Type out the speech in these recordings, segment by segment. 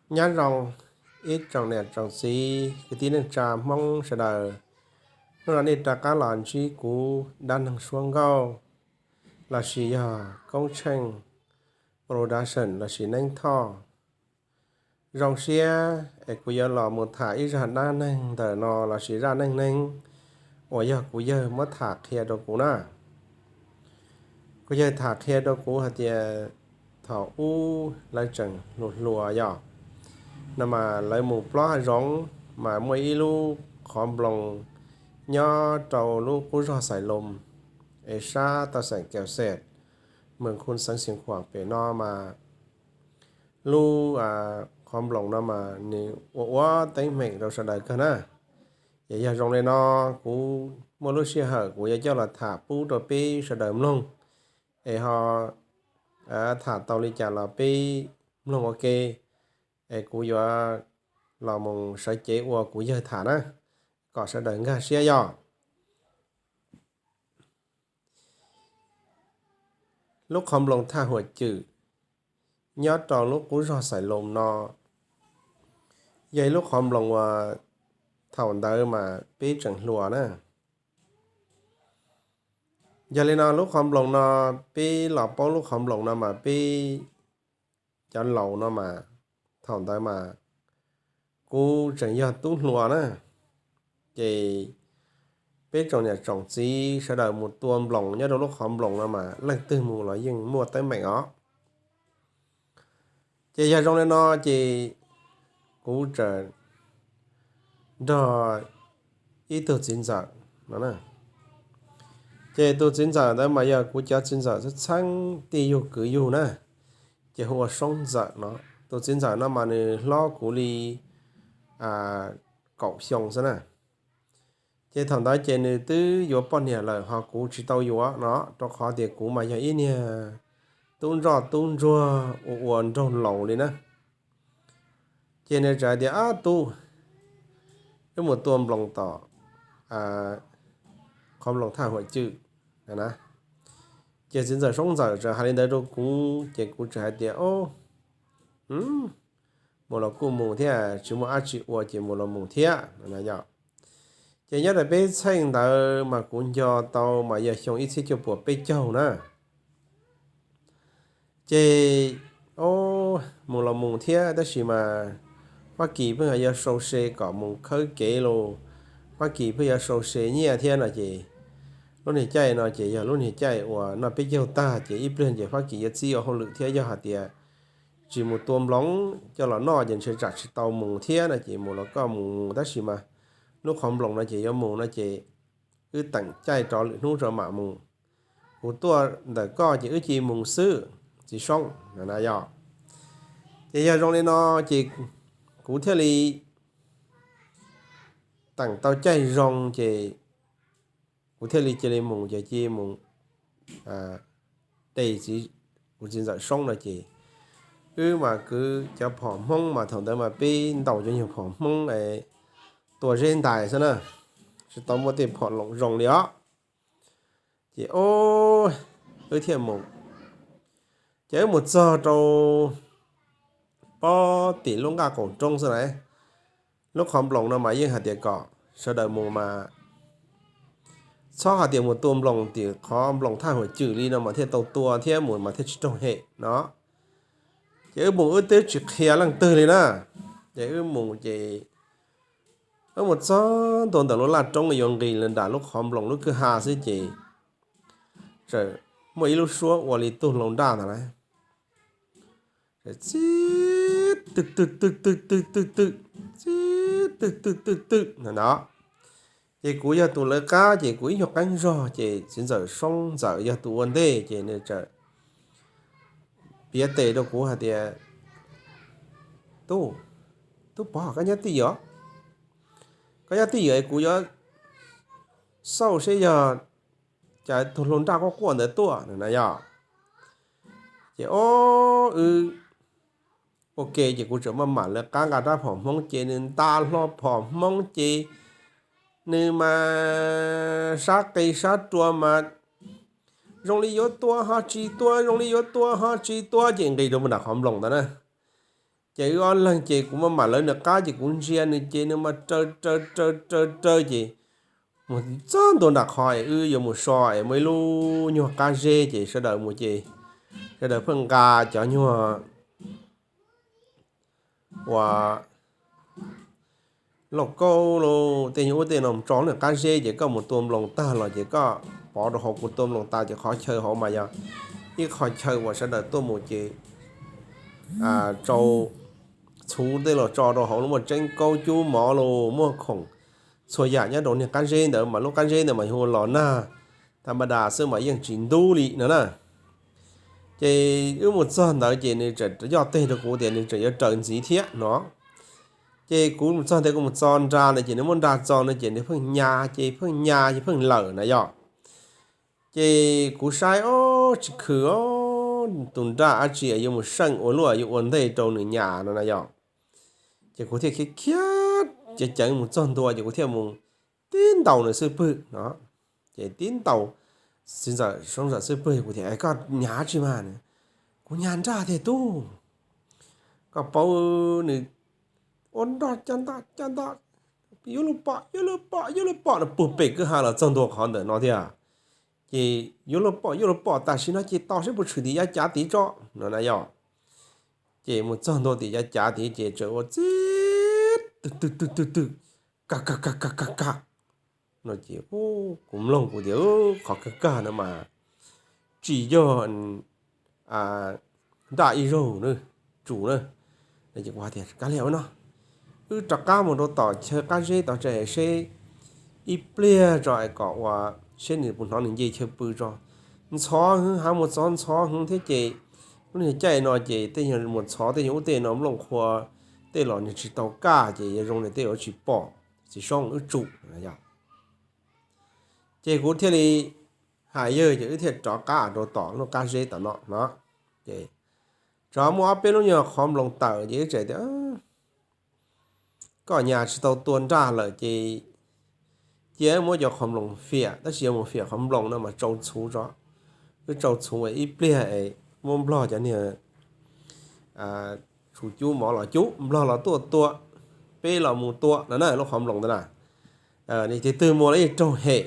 Nyob zoo ib tsoom niam tsoom txiv kwv tij neej tsa Hmoob sawv daws. Hnub no nej rov qab los ntsib kuv dab neeg suab nkauj lossis yog Koob Tsheej Production lossis Neeb Thoj. Zoo siab es kuv yuav los mus tham ib zaj dab neeg ntawm no lossis zaj neej neeg uas yog kuv yawg muab tham qhia rau kuv na. Kuv yawg tham qhia rau kuv hais tias thaum ub lawv tseem hluas hluas yom, no mas lawv mus plob hav zoov mas muaj ib lub qhov nploos nyob rau lub qub zog Xais Loos es sab tau xeem Kaus Xes, moos khu xeev Xeev Khuam pem no mas lub qhov nploos no mas nws ua ua teeb meem rau sawv daws kawg na. Ces yog zoo li no, kuv muaj lub sij hawm kuv yuav coj los tham pub rau peb sawv daws mloog, es ho tham tau li cas los peb mloog ua ke, es kuv yuav los mus sawv cev ua kuv yawg tham na, kom sawv daws nkag siab yog. Lub qhov nploos Thaj Huam Cwm nyob rau lub qub zog Xais Loos no yog ib lub qhov nploos uas thaum ntawd mas peb tseem hluas na. Yog li no lub qhov nploos no, peb los paub lub qhov nploos no mas peb cov laus no mas thaum ntawd mas kuv tseem yog tub hluas na. Ces peb tsoom niam tsoom txiv sawv daws mus tua nploos nyob rau lub qhov nploos no mas leej twg mus los yeej muaj teeb meem os. Ces yog zoo li no ces kuv tseem nrog ib tug txiv ntxawm no. Ces tus txiv ntxawm ntawd mas yog kuv cov txiv ntxawm txheeb txheeb tij yug kwv yug na, ces hu ua Soob Ntxawm no. Tus txiv ntxawm no mas nws hlob kuv li kaum xyoo xwb na. Ces thaum ntawd ces nws twb yuav poj niam lawm ho kuv tsis tau yuav no, rau qhov tias kuv mas yog ib niag tub ntsoj tub ntsuag ua ua nraug laus li na. Ces nws txawm hais tias, Ab tub, wb mus tua nploos tom qhov nploos Thaj Huam Cwm na. Ces txiv ntxawm Soob Ntxawm txawm hais li ntawd rau kuv ces kuv txawm hais tias, O, mus los kuj mus thiab, tsis muaj dab tsi ua ces mus los mus thiab. Ces nyob rau peb txheej ntawd mas kuv nco tau mas yog xyoo ib txhiab cuaj puas peb caug na. Ces, o, mus los mus thiab tab sis mas Fab Kis pheej yuav sau se kom mus khawb kev los, Fab Kis pheej yuav sau se nyiaj thiab no ces lub niag caij no ces yog lub niag caij uas noj peb caug tag ces ib pliag ces Fab Kis yuav txib ua hauj lwm thiab, yog hais tias tsis mus tua nploos coj los noj ces ntshe tsam tsis tau mus thiab no ces mus los koj mus mus tab sis mas lub qhov nploos no ces yuav mus no ces wb teem caij rov lwm hnub tso mam mus. Kuv tuaj ntawm koj ces wb cia li mus xwb, txiv Soob, na yog. Ces yog zoo li no ces kuv thiaj li teem tau caij zoo ces kuv thiaj li cia li mus ces cia li mus de txiv, kuv txiv ntxawm Soob no ces wb mas kwv cov phom Hmoob mas thaum ntawd mas peb ntaus cov nyuag phom Hmoob tua zeb ntais xwb na, tsis tau muaj tej phom loos zoo li os. Ces o, wb thiaj mus, ces wb mus txog rau pob tim lub nqaj qaum roob xwb na. Lub qhov nploos no mas yeej hais tias kom sawv daws mus mas txhob hais tias mus tua nploos tim qhov nploos Thaj Huam Cwm li no mas thiaj tau tua thiab mus mas thiaj tsis raug hem no. Ces wb mus wb twb tsis qhia leej twg li na. Ces wb mus ces wb mus txog ntua ntawm lub laj roob yuav nqis los nram lub qhov nploos lub kwj ha xwb ces txawm muaj ib lub suab ua li tug hlau nraj ntag lauj. Txib twg twg twg twg twg twg twg, txib twg twg twg twg na no. Ces kuv yog tus lawv qab ces kuv ib nyuag qeeb zog ces txiv ntxawm Soob Ntxawm yog tus ua ntej ces nws txawm piav tes rau kuv hais tias, Tub, tub Pov, koj nyob twj ywm, koj nyob twj ywm es kuv yuav xauj seb yog cas tug hlau nraj quaj quaj ntawd tuaj na yog. Ces o, wb ua ke ces kuv txawm maj mam lawv qab nqa rab phom Hmoob ces nws nta hlo phom Hmoob ces nws mas sab qis sab rua mas zoo li yuav tua ho tsis tua, zoo li yuav tua ho tsis tua ces nqis rau nram qhov nploos ntawd na. Ces wb ob leeg ces kuv mam mam lawv nws qab ces kuv ntsia nws ces nws mas raws raws raws raws raws ces mus txog ntua nram qhov es wb yuav mus so es muaj ib lub nyuag qab zeb ces sawv daws mus ces sawv daws pheej nqa cov nyuag uas lauj kaub lauj tej nyuag ub tej no mus tso lub qab zeb ces koj mus tua nploos tag los ces koj pov rau hauv kuv tua nploos tas ces qhov chaw hauv mas yog ib qho chaw uas sawv daws tuaj mus ces rau txhuv tej los tso rau hauv, muaj tseeb kaub cub mov los muaj khoom txhua yam nyob rau niag qab zeb ntawd mas lub qab zeb ntawd mas yog ua los nag thas ma das xwb mas yeej tsis ntub li no na. Ces wb mus txog ntawd ces nws tseem yoj teg rau kuv tias nws tseem yuav raws ntxiv thiab no. Ces kuv mus txog ntawd kuv mus txo nra na ces nws muab nra txo no ces nws pheej nyas ces pheej nyas ces pheej lawm na yom. Ces kuv saib ob tsis khwm os, tus nraj dab tsi yuav mus seej ua luaj yuav ua ntej rau nws nyas no na yom. Ces kuv thiaj khiav khiav ceev ceev mus txog ntua ces kuv thiaj mus tib ntaus nws xwb pwg no. Ces tib ntaus txiv ntxawm soob ntxawm xwb pwg, kuv tias koj nyas dab tsi mas? Kuv nyas nraj tiag tub. Koj paub nws ua nroj caj ntaj caj ntaj, yuav luag pom yuav luag pom yuav luag pom no puag pem kwj ha los txog ntua qhov ntawm no thiab. Ces yuav luag pom yuav luag pom tam sim no ces tos seb puas tshwm tim yav cav tid tso no na yom. Ces mus txog ntua tim yav cav tid ces tseem ua txib twg twg twg twg twg, kag kag kag kag kag kag no ces kuv mloog kuv tias qhov kag kag no mas tsis yog nraj ib zaug na, tsus na. Ces kuv hais tias kav liam ua no, wb rov qab mus rau tom chaw qab zeb tod tsa seb ib pliag tso es kom ua seb nws puas hnov nws nce chaw pw tso. Ntxhov heev, hav mus txov ntxhov heev thiab ces lub niag caij no ces tej nyuag mus txhov tej nyuag ub tej no nplooj qhua tej los nws tsis tau kaj ces yog zoo nws tej yuav tsis pom txiv soob wb tsum. Ces kuv thiaj li hais yawg ces wb thiaj rov qab rau tom lub qab zeb tom no no. Ces tsov muaj ob peb lub nyuag qhov nploos tawm ces wb tseem tias koj nyas tsis tau tua nraj lawm ces cia muab cov qhov nploos fiam, tab sis yuav mus fiam qhov nploos no mas tsau txhuv tso. Wb tsau txhuv ib pliag es muab nplog cov niag tsuv cub mov los cub, nplog los tuaj tua, peb los mus tua no na lub qhov nploos ntawd na. Tus twg mus los yeej raug hem,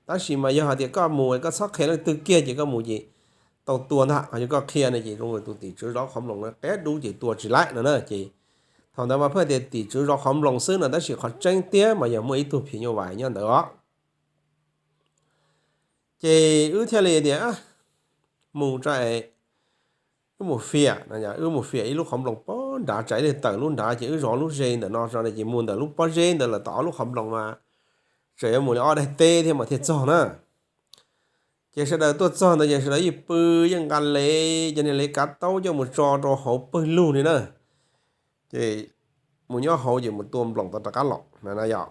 tab sis mas yog hais tias koj mus koj txhob qhia leej twg kiag ces koj mus ces tau tua ntag, ho yog koj qhia no ces zoo tus tim tswv zov qhov nploos qias dub ces tua tsis laib no na. Ces thaum ntawd mas pheej tias tim tswv zov qhov nploos xwb no, tab sis qhov tseeb tiag mas yog muaj ib tug phim nyuj vais nyob ntawd os. Ces wb thiaj li tias mus tso es wb mus fiam, wb mus fiam ib lub qhov nploos pob nrad, tsam ib pliag tawm lub nrad ces wb zov lub ze ntawm no tso ces mus ntawm lub pob zeb ntawd lawm tom ob lub qhov nploos mas tseem yuav mus li ob daig teb thiab mas thiaj txog na. Ces sawv daws tuaj txog ntawd ces sawv daws yeej pw yeej nqa lev, cov niag lev kav taub coj mus tso rau hauv pawg lug li na. Ces mus nyob hauv ces mus tua nploos tau rov qab los na yom.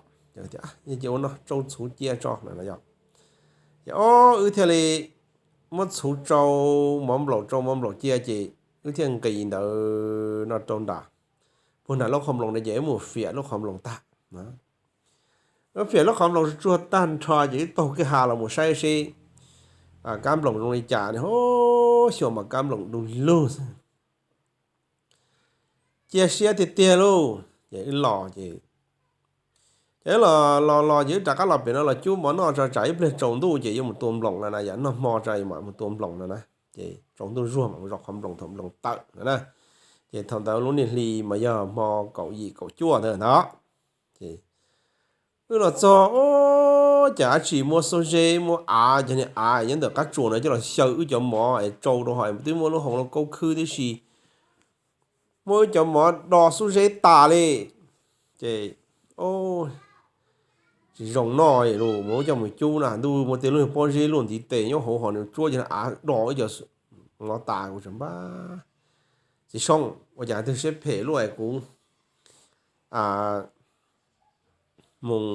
Ces ua no tsau txhuv cia tso na yom. Ces o wb thiaj li muab txhuv tsau, mov nplaum tsau mov nplaum cia ces wb thiaj nqis ntawd no rau nram, puag nram lub qhov nploos na ces wb mus fiam lub qhov nploos tag. Wb fiam lub qhov nploos tsuag tag nrho ces wb taug kwj ha los mus saib seb kab nploos zoo li cas ne. Xyuas mas kab nploos du lug xwb. Cia siab tiag tiag lauj, ces wb los ces, ces wb los los los ces wb rov qab los pem no los cub mov noj tso tsam ib pliag tsaus ntuj ces yuav mus tua nploos no na, yam noj hmo tso mam mus tua nploos no na. Ces tsaus ntuj zuag mam mus zov qhov nploos thaum nploos tawm no na. Ces thaum ntawd lub niag hli mas yog hmo kaum yim kaum cuaj ntawd ntag. Ces wb los txog, o, cas dab tsi muab xuab zeb muab av, cov niag av nyob ntawm qab tsuas no coj los xyaw wb cov mov es tsau rau hauv, twb muab lub hau lauj kaub khwb tib si, muab wb cov mov do xuab zeb tas li. Ces tsis zoo noj lus mus coj mus cub na, ntuj muaj tej lub pob zeb luaj ntiv tes nyob hauv hos nws tsuab cov av do wb cov mov tas, kuv tseem npaj txiv soob ua cas twg siab phem luaj es kuv mus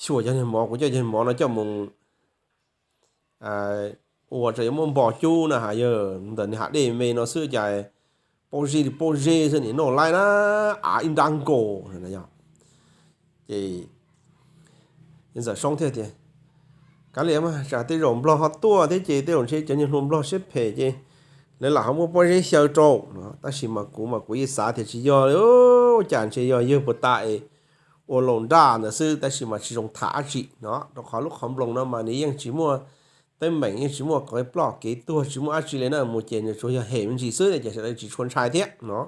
xyuas cov niag mov, kuv coj cov niag mov no coj mus ua tso yuav muab npo cub na has, yog ntawm niag hav dej me no xwb cas pob zeb li pob zeb xwb nim noj laib na, av ib nrab nkaus. Ces ntxawm soob thiaj tias, kav liam mas tsam tej zaum nplog ho tuaj thiab ces tej zaum ntshe cov niag hluas nplog siab phem ces lawv lam ho muab pob zeb xyaw rau no. Tab sis mas kuv mas kuv yeej xav tias tsis yog li, cas ntshe yog yawg puag ta es ua laus nraj ntawd xwb, tab sis mas tsis zoo tham dab tsi no, rau qhov lub qhov nploos no mas nws yeej tsis muaj teeb meem, yeej tsis muaj kev ploj kev tuag, tsis muaj dab tsi li na, mus ces nws tsuas yog hem me ntsis xwb ces sawv daws tsis tshua ntshai thiab no.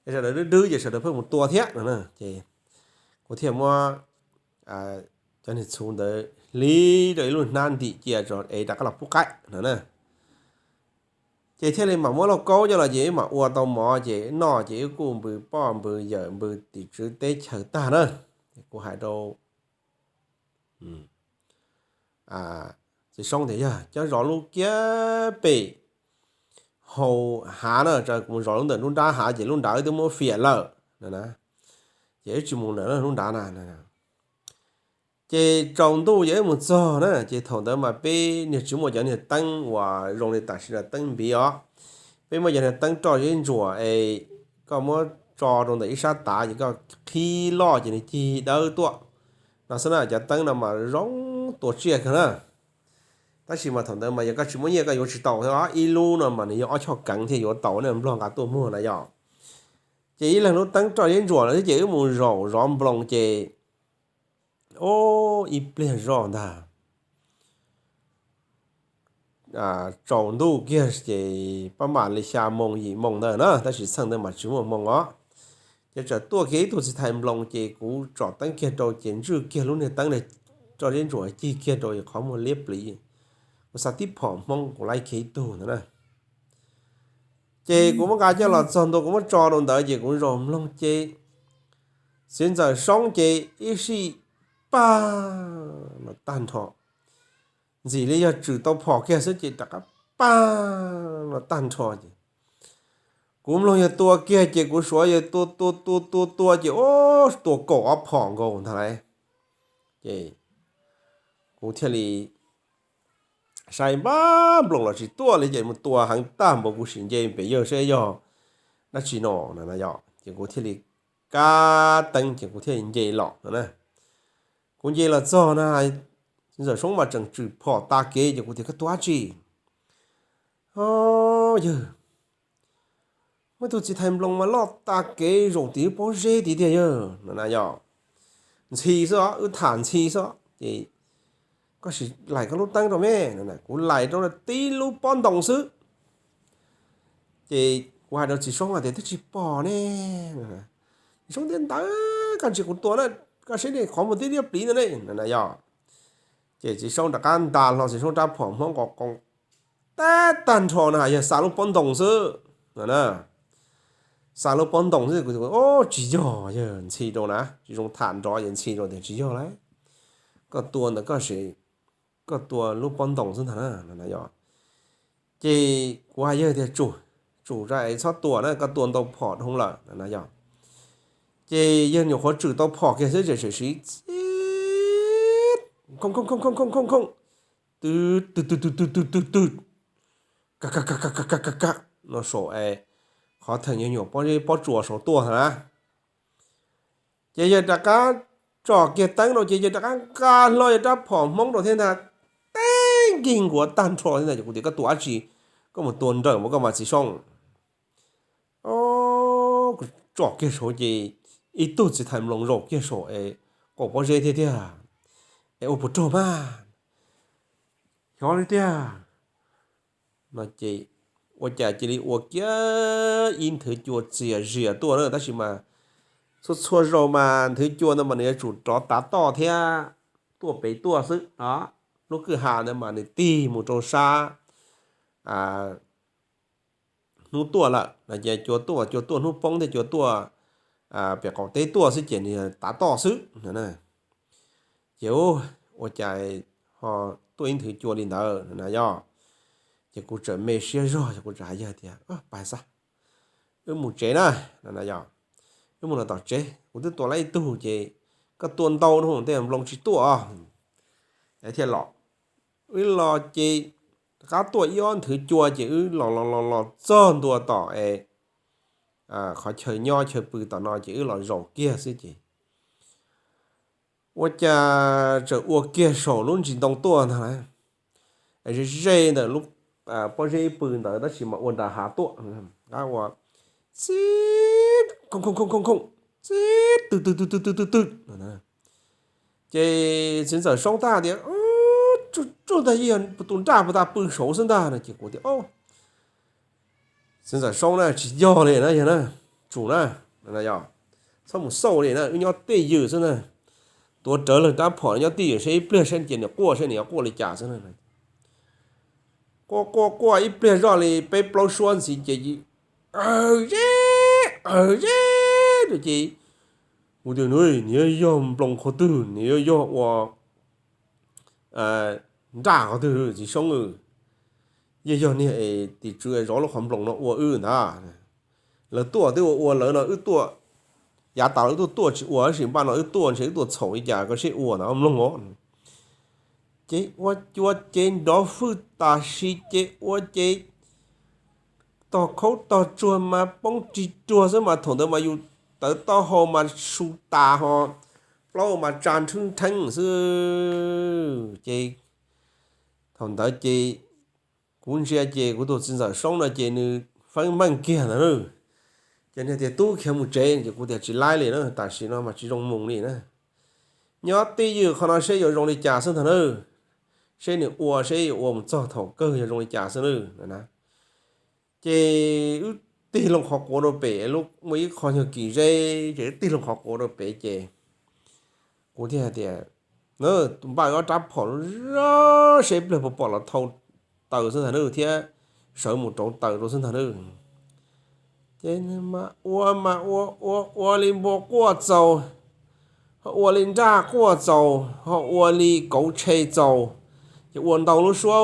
Ces sawv daws dwb dwb ces sawv daws pheej mus tua thiab no. Ces kuv thiaj muab cov niag txhuv ntawd hliv rau ib lub hnab ntim cia tso es rov qab los pub qaib no na. Ces thiaj li mam muab lauj kaub coj los ces wb mam ua tau mov ces noj ces wb kuj npws poj npws yawm npws tim tswv teb chaws tag na. Kuv hais rau txiv Soob tias yog cov zov lub kiag pem hau hav na, kuv mus zov lub ntawm nruab nrab hav ces lub nrad wb twb muab fiam lawm na, ces wb tsis mus lawm lub nrad na. Ces tsaus ntuj ces wb mus txog na, ces thaum ntawd mas peb niag tsis muaj cov niag teeb uas zoo li tam sim no teeb npiv os. Peb muaj cov niag teeb roj zeb ntsuam es koj muab tso rau ntawm ib sab tav ces koj qhib loj ces nws cig dawb tuaj no xwb na. Cov teeb no mas zoo tua tsiaj kawg na. Tab sis mas thaum ntawd mas yog koj tsis muaj nyiaj koj yuav tsis tau os, ib lub no mas nws yog ob choj keev thiaj yuav tau ne, nplog nqa tuaj muag na yom. Ces ib leeg lub teeb roj zeb ntsuam lawm xwb ces wb mus zaum zov nploos ces ib pliag zoj ntag tsaus ntuj kiag ces pab mam li xya moo yim moo ntawd na, tab sis txheej ntawd mas tsis muaj moo os. Ces txawm tuaj kiag ib tug txiv thais nploos ces kuv tsom teeb kiag rau ces ntswj kiag lub niag teeb roj zeb ntsuam cig kiag rau qhov muag liab pliv. Kuv xav tib phom Hmoob kuv laib kiag ib tug ntawd na. Ces kuv muab nqa coj los txog ntua kuv muab tso rau ntawd ces kuv zaum mloog ces txiv ntxawm Soob ces ib sij pag los tag nrho, ntxim li yog tswm tau phom kiag xwb ces rov qab pag los tag nrho ces kuv mloog yog tua kiag ces kuv suav yog tua tua tua tua tua ces ua tua kaum ob phom nkaus ntag lauj. Ces kuv thiaj li saib npab nploos los tsis tuaj li ces mus tua heev tag npaum kuv sim nce pem yawg saib yog dab tsi no na yom. Ces kuv thiaj li kab teeb ces kuv thiaj li nce los no na. Kuv nce los txog na, txiv ntxawm Soob mas tseem tswm phom tas kev ces kuv tias koj tua dab tsi? O, yawg, muaj ib tug txiv thais nploos mas loj tas kev zaum tim lub pob zeb tid tiag yawg no na yom. Ntxhi xwb os, wb tham ntxhi xwb ces koj sim laim koj lub teeb rau me. Kuv laim rau tib lub pob ntoos xwb. Ces kuv hais rau txiv Soob hais tias twb tsis pom ne. Txiv Soob tias ntawd koj ntsia kuv tua na, koj saib ne qhov muag twb liab pliv ntawd ne no na yom. Ces txiv Soob rov qab nta hlo txiv Soob rab phom Hmoob qos qoo tag tag nrho na, yog xa lub pob ntoos xwb no na. Xa lub pob ntoos xwb, kuv tias o tsis yog, yawg ntxhi rau na, tsis zoo tham nrov ces ntxhi rau tias tsis yog lauj. Koj tua ntawd koj sim, koj tua lub pob ntoos xwb ntag na no na yom. Ces kuv hais yawg tias tsum, tsum tso es txhob tua na, koj tua ntau phom dhau lawm no na yom. Ces yawg nyuam qhuav tswm tau phom kiag xwb ces tseem siv txib khooj khooj khooj khooj khooj khooj khooj, twb twb twb twb twb twb twb twb, ka ka ka ka ka ka ka ka no saum es qhov theem yawg nyuam pob zeb pob tsuas saud tuaj ntag na. Ces yawg rov qab tsom kiag teeb rau ces yawg rov qab nqa hlo yawg rab phom Hmoob rau thiab ntag, teb nkig nkuav tag nrho thiab ntag. Ces kuv tias koj tua dab tsi, koj mus tua nrawm mas koj mas txiv Soob. O, kuv tsom kiag saud ces ib tug txiv thais nploos zaum kiag saum es qaum pob zeb thiab tiag. Es ua puas raug mas, xyov li tiag no ces ua cas cia li ua kiag ib nthwv cua txias zias tuaj na, tab sis mas txhua txhua zaus mas nthwv cua ntawd mas nws yuav tsum rov tav toj thiab tuaj pem tuaj xwb os. Lub kwj ha ntawd mas nws tig mus rau sab hnub tuaj lawm no ces cua tuaj, cua tuaj hnub poob thiab cua tuaj pem qaum teb tuaj xwb ces nws tav toj xwb no. Ces ua cas ho tuaj ib nthwv cua li ntawd no na yom. Ces kuv txawm me siab zog, kuv txawm hais yawg tias pais xwb, wb mus tsev na no na yom. Wb mus los tom tsev, kuv twb tua lawm ib tug ces koj tua ntau no tej nploos tsis tuaj os. Thiaj los, wb los ces rov qab tuaj ib ob nthwv cua ces wb los los los los txog ntua tom es qhov chaw nyob chaw pw tom no ces wb los zaum kiag xwb ces ua cas txawm ua kiag saum lub ntsis ntoo tuaj ntag lauj. Ze ze ntawm lub pob zeb ib pw ntawd tab sis mas ua nram hav tuaj, ua txib, txib, tw tw tw tw tw tw. Ces txiv ntxawm Soob teb tias, tsuj ntag, yog tus nraj puag ta pw saud xwb ntag no. Ces kuv tias, txiv ntxawm Soob na, tsis yog li na, yog na, tsum na, txhob mus xauj li na, wb nyob twj ywm xwb na. Tuav rawv leej rab phom nyob twj ywm seb ib pliag seb ces nws quaj seb nws yuav quaj li cas xwb na. Quaj quaj quaj ib pliag zoj li peb plaub suab ntxiv ces, aw zeb, aw zeb rau ces, kuv tias, nws yuav yog nploos qhov twg, nws yuav yog ua nraj qhov twg, txiv Soob, yog yog niag tim tswv zov lub qhov nploos no ua wb ntag. Lawv tuaj twb ua ua lawv no, wb tuaj yav tas los wb tuaj tuaj tsis ua, tab sis npaj no wb tuaj ntshe wb tuaj txhaum li cas koj seb ua ntag mloog os. Ces ua cua ces nrov fwj tam sim ces ua ces tog khaub tog tsuag mas poob rig ruag xwb mas thaum ntawd mas yus tawv taub hau mas su tas ho plaub mas tsa nrhwb nrheeb xwb. Ces thaum ntawd ces kuv ntsia ces kuv tus txiv ntxawm Soob no ces nws feeb meej kiag ntag na. Ces nws tias, tub, khiav mus tsev. Ces kuv tias, tsis laib li na, tam sim no mas tsis zoo mus li na. Nyob twj ywm qhov no seb yuav zoo li cas xwb ntag na. Seb nws ua seb yuav ua mus txog thaum kawg yog zoo li cas xwb na. Ces wb tig loo qhov quav rau pem, muaj ib qho nyuag kis zeb ces wb tig loo qhov quav rau pem ces kuv thiaj hais tias, npaj ob rab phom zoj seb pliag puas pom los thau taws xwb ntag na, thiab sawv mus rauv taws rau xwb ntag na. Ces mas ua mas ua ua ua li npua quaj txaus, ho ua li nraj quaj txaus, ho ua li kauv tshe txaus, ces ua ntau lub suab,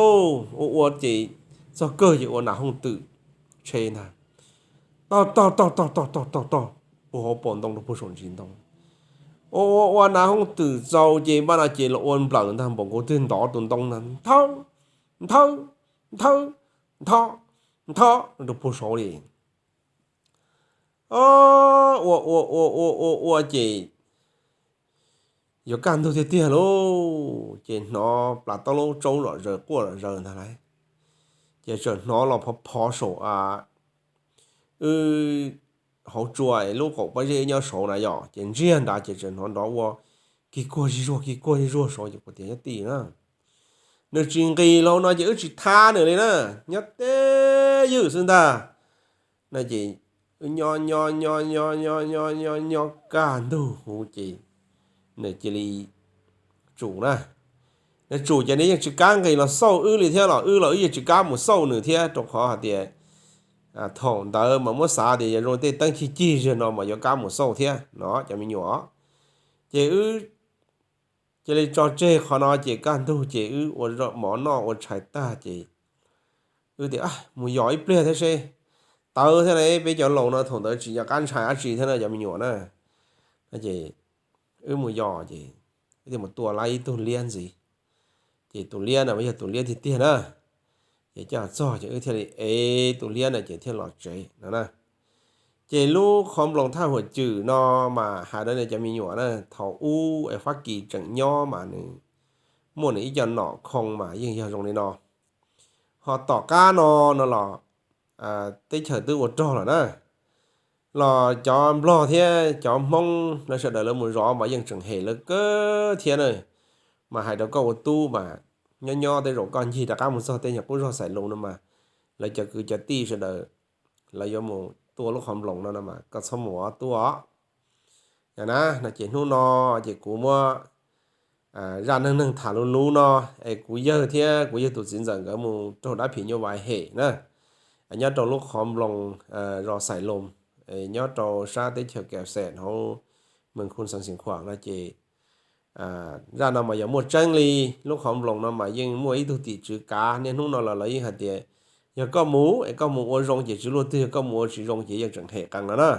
ua ua ces txog kawg ces ua nas hooj twm tshe ntag. Tog tog tog tog tog tog tog tog, ua hauv paus ntoo rau puag saum ntsis ntoo. Ua ua ua nas hooj twm txaus ces npaj no ces los ua nplawm ntag, npaum nkaus twg ntov tus ntoo ntag, nthawb, nthawb, nthawb, nthawb, nthawb rau puag saud li. Ua ua ua ua ua ua ces yuav kaj ntug tiag tiag lauj, ces hnov plas taub laub tsaub zom zaws quaj zom zaws ntag lauj. Ces txawm hnov los phov phov saum wb hauv tsua es lub qaum pob zeb nyob saud na yom, ces ntsiag nrad ces txawm hnov nrov ua kig kuag zig zuag kig kuag zig zuag saud ces kuv tias nyob twj ywm na, nws tsis nqis los no ces wb tsis thab nws li na, nyob twj ywm xwb ntag. No ces wb nyob nyob nyob nyob nyob nyob nyob nyob kaj ntug huv ces nws cia li tsum na. Nws tsum ces nws yeej tsis kam nqis los xauj wb li thiab los wb los wb yeej tsis kam mus xauj nws thiab, rau qhov hais tias thaum ntawd mas muab xav tias yog zoo tej teeb cig cig ziag no mas yuav kam mus xauj thiab no cov me nyuam. Ces wb cia li tso tseg qhov no ces kaj ntug ces wb ua mov noj ua tshais tag ces wb tias mus yos ib pliag thiab seb, tawv thiab ne, peb cov laus no thaum ntawd tsis nco qab ntshai dab tsi thiab na cov me nyuam na. Ces wb mus yos ces wb thiaj mus tua lawm ib tug liab ntxiv. Ces tus liab no mas yog tus liab tiag tiag na. Ces coj txog ces wb thiaj li ev tus liab no ces thiaj los tsev no na. Ces lub qhov nploos thaj huam cwm no mas hais rau nej cov me nyuam na, thaum ub es Fab Kis tseem nyob mas nws muaj nws ib co nom khoo mas yeej yog zoo li no. Ho tom qab no no los teb chaws twb ua rog lawm na, los cov nplog thiab cov Hmoob lawv sawv daws lawv mus zov mas yeej tseem hem lawv kawg thiab na. Mas hais rau koj ua tub mas nyob nyob tej zaum koj ncig rov qab mus txog tej nyuag qub zog Xais Loos no mas lawv cov kwv cov tij sawv daws lawv yuav mus tua lub qhov nploos no no mas koj txhob mus os tub os. Yog na, no ces hnub no ces kuv muab zaj neej neeg tham luv luv no, es kuv yawg thiab kuv yawg tus txiv ntxawm nkawd mus raug dab phim nyuj vais hem na, nyob rau lub qhov nploos zos Xais Loos, nyob rau sab teb chaws Kam Xeem hauv Mees Khu xeev Xeev Khuam no ces zaj no mas yog muaj tseeb li. Lub qhov nploos no mas yeej muaj ib tug tim tswv kav, niaj hnub no los lawv yeej hais tias yog koj mus es koj mus ua zoo ces tsis luaj twg, yog koj mus ua tsis zoo ces yeej tseem hem qees no na.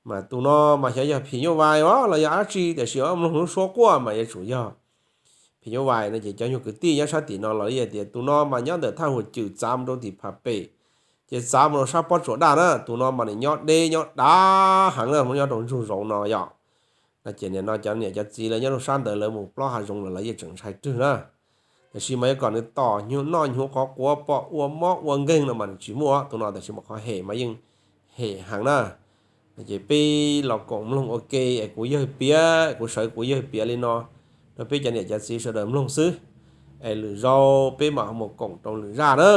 Mas tus no mas xyov yog phim nyuj vais os los yog dab tsi, tiam sis mloog lub suab quaj mas yuav tsum yog phim nyuj vais no ces cov nyuag kwv tij nyob sab tim no los yeej tias tus no mas nyob ntawm thaj huam cwm txav mus rau tim Pham Pem, ces txav mus rau sab Pob Tsuas Daj na, tus no mas nws nyob deb nyob dav heev na, nyob rau ntug zoov no yom. No ces nim no cov niam cov txiv lawv nyob rau sab ntawd lawv mus plob hav zoov los lawv yeej tseem ntshai rwg na. Tab sis mas yuav kom nws tom noj hnyuv qhov quav pom ua mob ua nkeeg no mas nws tsis muaj. Tus no tab sis mas qhov hem mas yeej hem heev na. Ces peb los koom mloog ua ke es kuv yawg piav, kuv sawv kuv yawg piav li no rau peb cov niam cov txiv sawv daws mloog xwb, es lwm zaus peb mam mus koom rau lwm zaj na.